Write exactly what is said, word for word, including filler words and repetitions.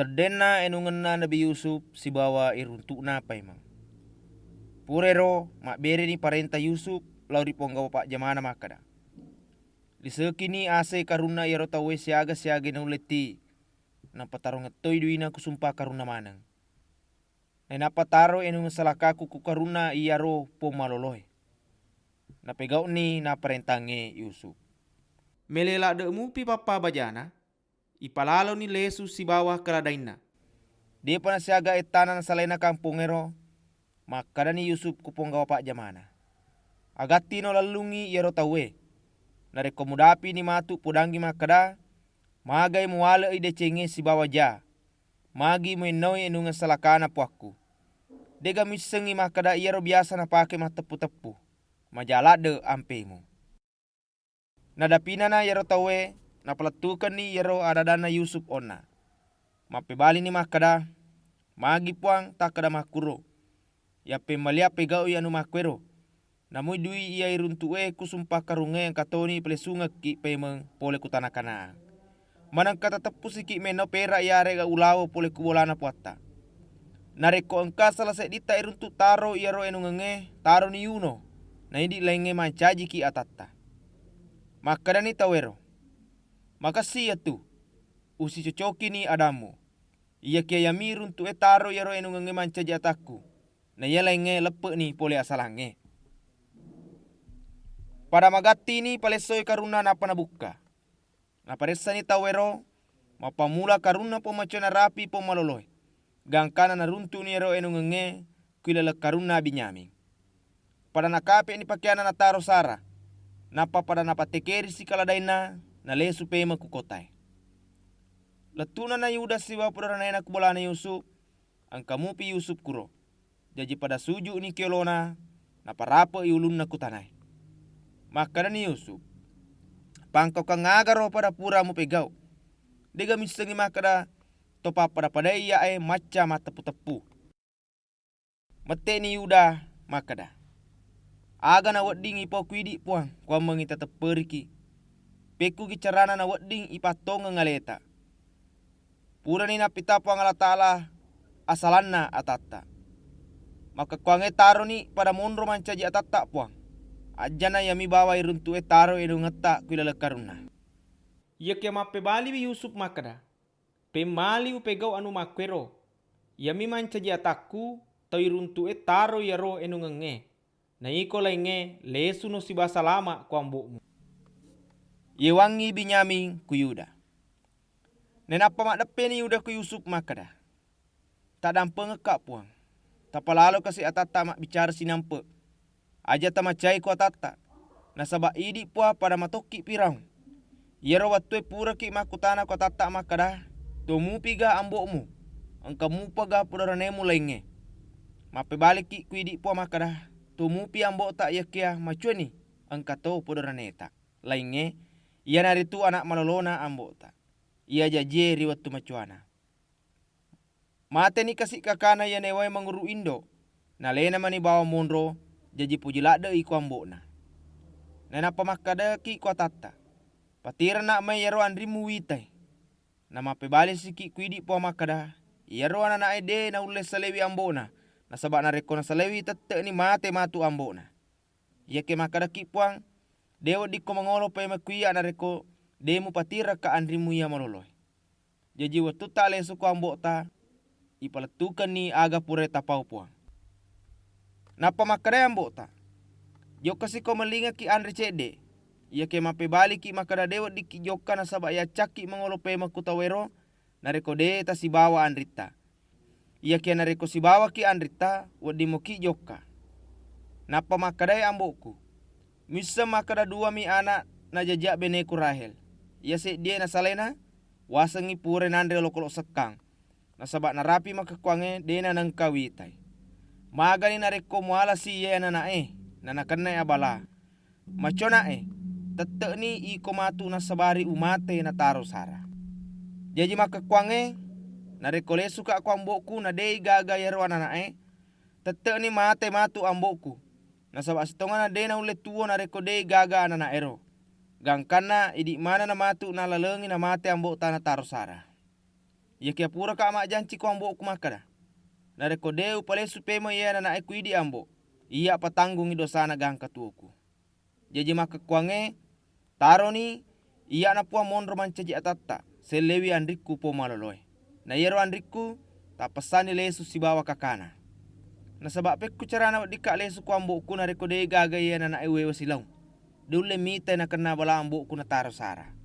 Teddenna enungenna Nabi Yusuf sibawa iruntu'na paimeng. Purairo mabbereni parenta Yusuf lao ri ponggawa pajjamana makkeda, "Lisekini ase karunna iyaro tauwe siaga-siaga naulle ti, nappa tarongettoi duina ku sumpa karunna maneng. Nainappa taro enungeng salakaku ku karunna iyaro pong maloloe." Napegau'ni naparentangnge Yusuf. Mele ladde' mupi pappa bajana, ipalaloni lesu sibawa kaladainna. De'pa nasiaga ettana nasalaina kampongngero, makkedani Yusuf ku ponggawa pajjamana, "Agattino lellungngi iyaro tauwe. Narekko mudapini matu podangngi makkeda, magai muwale'i decengnge sibawa ja, magi muennoi enungeng salakana puakku. De'ga muissengngi makkeda iyaro biasa napake matteppu-teppu, maja ladde' ampemu." Nadapinana iyaro tauwe, napalettukenni iyaro ada-adanna Yusuf onna. Mappebalini makkeda, "Magi Puang takkeda makkuro? Yappemmaliang pegau'i anu makkuero. Namui dui iya iruntu'e ku sumpa karungnge engka toni palesungekki paimeng pole ku tana Kanaan. Manengka tateppusiki mennau pera iyarega ulawa pole ku bolana puatta. Narekko engka sala sedditta iruntu taro iyaro enungengnge, taroni yuno, na idi laingnge mancajiki atatta." Makkedani tauwero, "Makessi iyatu, usicocokini adammu. Iyakiya yami runtu'e taro iyaro enungengnge mancaji atakku, na iya laingnge leppe'ni pole asalangnge." Pada magattini palessoi karunna nappa nabukka. Naparessani tauwero, mappammula karunna pong macoe narapi pong maloloe, gangkanna naruntu'ni ero enungengnge ku ilaleng karunna Binyamin. Pada nakape'ni pakeanna nataro Sara, nappa pada napattekerisi kaladainna, nalesu paimeng ku kotae. Lettu'na na Yuda sibawa pudaranena ku bolana Yusuf, engka mupi Yusuf kuro. Jaji pada suju'ni ki olona, naparape'i ulunna ku tanae. Makkedani Yusuf, "Pangkaukeng agaro pada pura mupegau? De'ga missengngi makkeda to pappada-padai iyae macca matteppu-teppu." Mette'ni Yuda makkeda, "Aga nawedding ipau ku idi, Puang, kuammengngi tatepperiki? Pekkugi carana nawedding ipattongeng aleta?" Purani nappita Puang Allah Ta'ala asalanna atatta. Makkekkuangnge taroni pada monro mancaji atatta, Puang. Ajjana iyami bawang iruntu'e taro enungetta ku ilaleng karunna. Iyakiya mappebaliwi Yusuf makkeda, "Pemmali upegau anu makkuero. Iyami mancaji atakku, tau iruntu'e taro iyaro enungengnge. Na iko laingnge lesuno sibawa salama ku ambo'mu." Yewangngi Binyamin ku Yuda. Nainappa maddeppeni Yuda ku Yusuf makkeda, "Taddampengekka, Puang. Tapalalo kasi atatta mabbicara sinampe. Aja tamacai ku atatta, nasaba idi, Puang, pada matokki Firaun. Iyaro wettue puraki makkutana ku atatta makkeda, to mupiga ambo'mu? Engka mupaga pudaranemu laingnge?" Mappebaliki ku idi, Puang, makkeda, "To mupi ambo'ta iyakiya macueni engka to pudaraneta laingnge, iyanaritu ana' malolona ambo'ta, iya jajie ri wettu macuana. Mateni kasi kakana iya naewae manguru indo, nalena mani bawang monro, jaji poji ladde'i ku ambo'na." Nainappa makkedaki ku atatta, "Patirenna mai iyaro anrimmu witai." Namappebalisiki ku idi, Puang, makkeda, "Iyaro anana'e de naulle salewi ambo'na, nasaba narekko nasalewi tette'ni mate matu ambo'na." Iyakiya makkedaki Puang, "De weddikko mangolo paimeng ku iya narekko de mupatirekka anrimmu iya maloloe." Jaji wettutta lesu ku ambo'ta, ipalettukenni aga purae tapau Puang. Nappa makkedai ambo'ta, "Jokkasiko mellingekki anre cedde." Iyakiya mappebaliki makkeda, "De weddikki jokka nasaba yaccakki mangolo paimeng ku tauwero narekko de tasibawa anritta. Iyakiya narekko sibawaki anritta, wedding moki jokka." Nappa makkedai ambo'ku, "Muisseng makkeda duami ana' najajia beneku Rahel. Iya seddie nasalena, wasengngi pura nanre olokolo sekkang, nasaba narapi makkekkuangnge de nanengka witai. Magani narekko mualasi iyae anana'e, nanakennai abala. Macona'e, tette'ni iko matu nassabari umate nataro Sara." Jaji makkekkuangnge, narekko lesuka ku ambo'ku na de gaga iyaro anana'e, tette'ni mate matu ambo'ku, nasaba sitongenna de naulle tuwo narekko de gaga anana'ero. Gangkanna idi manenna matu nalalengi namate ambo'ta nataro Sara. Iyakiya puraka majjanci ko ambo'ku makkeda, narekko de' upalesu pemeng iye anana'e ku idi ambo', iyya patanggungngi dosana gangka tuoku. Jaji makkekkuangnge, taroni iyya'na Puang monro mancaji atatta, sellewi anrikku Puang maloloe. Na iyaro anrikku, tappessani lesu sibawa kakana. Nasaba' pekku carana weddikka lesu ku ambo'ku narekko de' gaga iye anana'e uwewe silaong. De' ulle mitai nakenna bala ambo'ku nataro sara.